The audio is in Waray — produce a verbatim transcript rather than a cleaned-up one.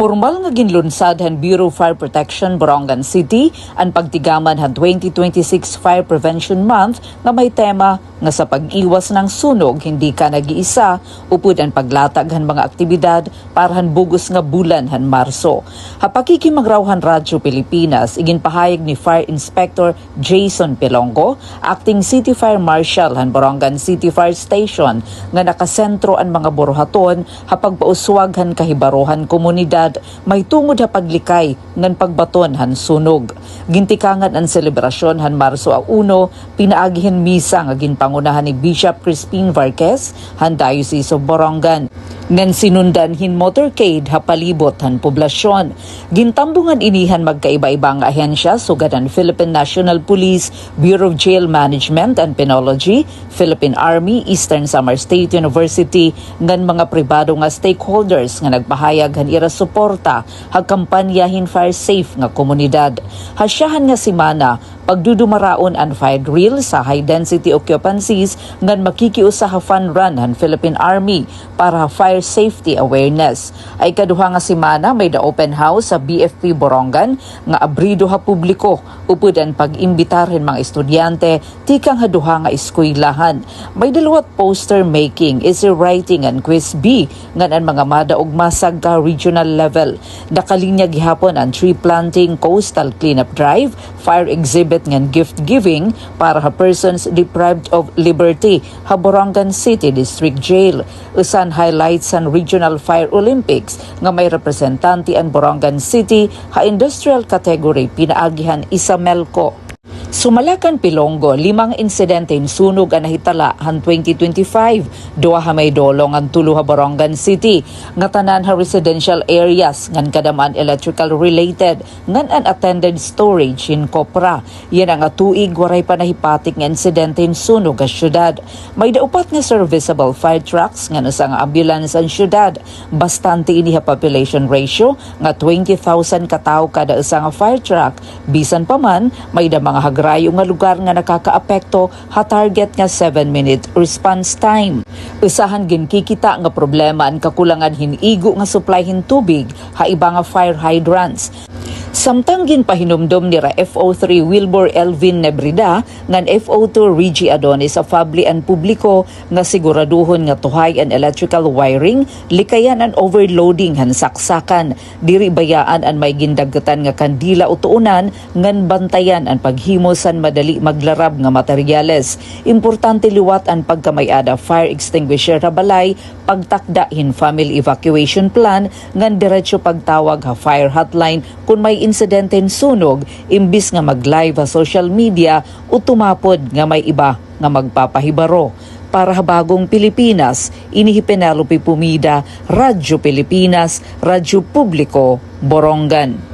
Pormal nga ginlunsad han Bureau of Fire Protection, Borongan City, an pagtigaman han twenty twenty-six Fire Prevention Month nga may tema nga sa pag-iwas ng sunog, hindi ka nag-iisa, upod an paglatag han mga aktibidad para han bug-os nga bulan han Marso. Ha pakikimangraw han Radyo Pilipinas, iginpahayag ni Fire Inspector Jason Pelongo, Acting City Fire Marshal han Borongan City Fire Station, nga nakasentro an mga buruhaton ha pagpauswag han kahibaro han komunidad mahitungod ha paglikay ngan pagbaton han sunog. Gintikangan an selebrasyon han Marso a uno, pinaagi hin misa nga ginpangunahan ni Bishop Crispin Varquez han Diocese of Borongan, ngan sinundan hin motorcade ha palibot han poblasyon. Gintambungan ini han magkaiba-iba nga ahensya, sugad han Philippine National Police, Bureau of Jail Management and Penology, Philippine Army, Eastern Samar State University, ngan mga pribado nga stakeholders nga nagpahayag han ira suporta ha kampanya hin Fire Safe nga Komunidad. Ha syahan nga semana, pagdudumaraon an fire drill sa high density occupancies ngan makikiusa ha fun run han Philippine Army para ha fire safety awareness. Ha ikaduha nga semana, may-da open house sa B F P Borongan nga abrido ha publiko, upod an pag-imbitar hin mga estudyante tikang ha duha nga eskwelahan. May-da liwat poster making, essay writing, and quiz bee ngan an mga madaog masag ka regional level. Nakalinya gihapon an tree planting, coastal cleanup drive, fire exhibit ngan gift giving para ha persons deprived of liberty ha Borongan City District Jail. Usa han highlights han Regional Fire Olympics nga may representante an Borongan City ha industrial category, pinaagi han Isamelco. Sumala kan Pelongo, lima nga insidente hin sunog an nahitala han twenty twenty-five, duha ha Maydolong ngan tulo ha Borongan City, ngatanan ha residential areas ngan kadam-an electrical related ngan unattended storage hin kopra. Yana nga tuig, waray pa nahipatik nga insidente hin sunog ha syudad. May-da upat nga serviceable fire trucks ngan usa nga ambulance an syudad. Bastante ini ha population ratio nga twenty thousand ka tawo kada usa nga fire truck. Bisan pa man, may-da mga hagrayo nga lugar nga nakakaapekto ha target nga seven-minute response time. Usa han ginkikita nga problema an kakulangan hin igo nga supply hin tubig ha iba nga fire hydrants. Samtang ginpahinumdom nira F O three Wilbur Elvin Nebrida ngan F O two Reggie Adonis Afable an publiko nga siguraduhon nga tuhay an electrical wiring, likayan an overloading han saksakan, diri bayaan an may gindagkutan nga kandila o tuonan, ngan bantayan an paghimo san madali maglarab nga materyales. Importante liwat an pagkamay-ada fire extinguisher ha balay, pagtakda hin family evacuation plan, ngan diretso pagtawag ha fire hotline kon may insidente hin sunog, imbis nga mag-live ha social media o tumapod nga may iba nga magpapahibaro. Para ha Bagong Pilipinas, ini hi Penelope Pomida, Radyo Pilipinas, Radyo Publiko, Borongan.